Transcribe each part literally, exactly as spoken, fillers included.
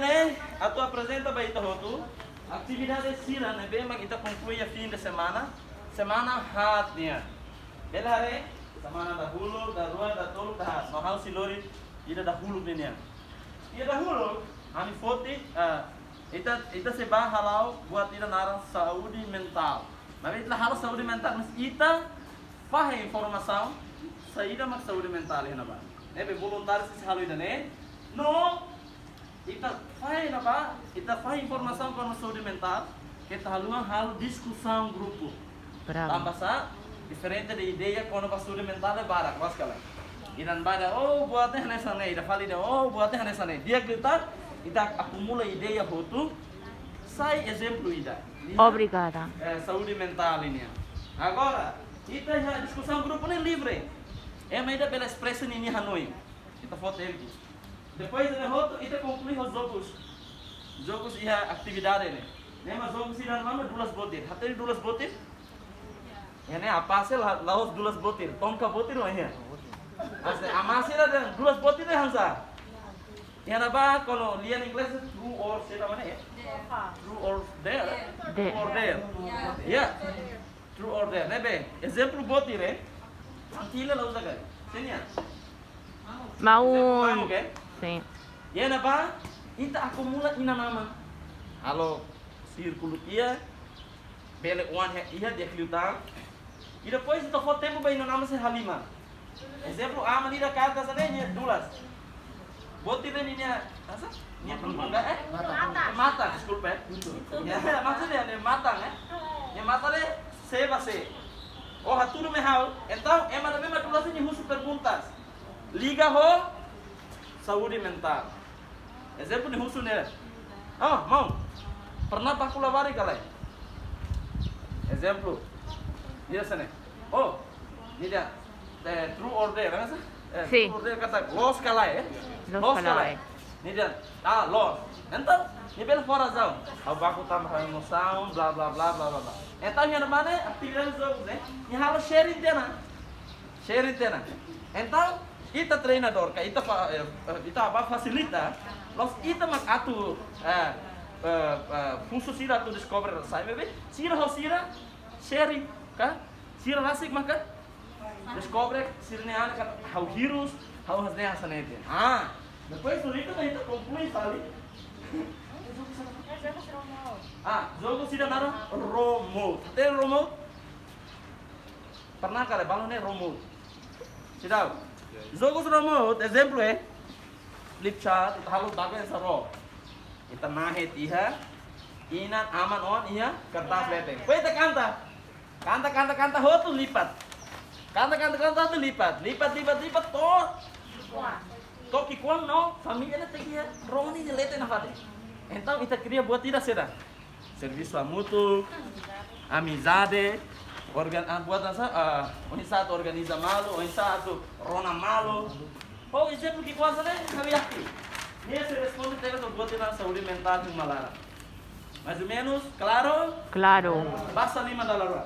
Ne'e, atu aprezenta ba ita hotu atividade sira ne'ebé mak ita konklui iha fin de semana, semana haat nian. Bele haree, semana dahuluk, daruak, datoluk, dahaat. No ha'u sei lori ida dahuluk ninian. Ida dahuluk, ami foti, ah, ita, ita sei bá hala'o buat ida naran saúde mentál. Maibé ita la halo saúde mentál, mas ita fahe informasaun saida mak saúde mentál iha ne'ebá. Ne'ebé voluntáriu sei halo ida-ne'e. No ita fahe ne'ebá, ita fahe informasaun kona-ba saúde mentál, keta haluha halo diskusaun grupu. Bravo. Tanba sá, diferente de ideia kona-ba saúde mentál ne'e barak, loos ka lae? Ida-ne'ebá dehan, oh, buat ne'e hanesan ne'e, ida fali dehan, oh, buat ne'e hanesan ne'e. Di'ak liután, ita akumula ideia hotu, sai ezemplu ida. Obrigada. Eh, saúde mentál nian. Agora, ita iha diskusaun grupu ne'e livre. Ema ida bele espresa ninia hanoin. Ita fó tempu. Depois de hotu, ita konklui ho jogus. Jogus iha atividade ne'e. Ne'e mak jogus ida naran dulas botir. Hatene dulas botir? Iha ne'e apá sei la, la'ós dulas botir. Tonka botir mak iha. Ase, amá sira dehan dulas botir ne'e hanesan. Iha ne'ebá, kuandu lian inglés, truth or, sei la mana, eh? Truth or dare? Dare. Truth or dare. Ya. Truth or dare. Ne'ebé, ezemplu botir, eh? Anti la uza kai. Senia. Maun. Ezemplu maun, oke? Sin. Iha ne'ebá, ita akumula inan-aman. Halo sírkulu tiha, bele oan iha, iha di'ak liután. I depois ita fó tempu ba inan-aman sei halimar. Ezemplu, aman ida kanta hanesan ne'e, nia dulas. Botir ne'e nia, asa? Nia matan. Matan, eh? Matan. Matan, deskulpa, eh? Betul. Ya, maksudnya nia matan, eh? Nia matan ne'e, sé ba sé. Oh, hatudu mai ha'u. Entaun, ema ne'ebé mak dulas ne'e nia husu perguntas. Liga ho saúde mentál. Ezemplu nia husu ne'e. Ah, maun. Pernah baku labarik ka lae? Ezemplu. Ida hanesan ne'e. Oh, nia dehan, eh, truth or dare, kan? Eh, sin. Truth or dare katak loos ka lae, eh? Loos ka lae. Loos ka lae. Nia dehan, ah, loos. Entaun, nia bele fó razaun. Ha'u baku tanba emosaun, bla, bla, bla. Entaun, iha ne'ebá ne'e, atividade jogu ne'e, nia halo sharing tiha ona. Sharing tiha ona. Entaun, ita treinadór, ka ita fa-, eh, eh, ita bá fasilita, loos ita mak atu, eh, eh, eh, husu sira atu deskobre sai, maibé sira ho sira sharing, ka? Sira rasik maka deskobre, sira-nia an katak ha'u hirus, ha'u hanesan ne'e hanesan ne'e. Ah, depois de ita, ita konklui fali. Ah, jogu ida naran remote. Hatene remote? Pernah ka lae, balu ne'e remote. Seidauk. Jogu remote, ezemplu, eh. Flip chart, ita halo dago hanesan ró. Ita nahe tiha, inan-aman oan iha kertas leten. Depois ita kanta. Kanta, kanta, kanta, hotu lipat. Kanta, kanta, kanta, hotu lipat. Lipat, lipat, lipat, to'o. To'o ki'ikoan no, família ne'e tenke iha ró ne'e nia leten nafatin. Entaun, ita kria buat ida saida? Servisu hamutuk, amizade, organ-, ah, buat hanesan, ah, oinsá atu organiza malu, oinsá atu rona malu. Ho ezemplu ki'ikoan hanesan ne'e, ha'u yakin. Nia sei responde tebes ba buat ida saúde mentál iha uma laran. Mais ou menos, klaru? Klaru. Basa liman dala rua.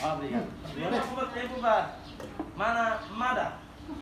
Obrigadu. Agora tempu ba mana Mada.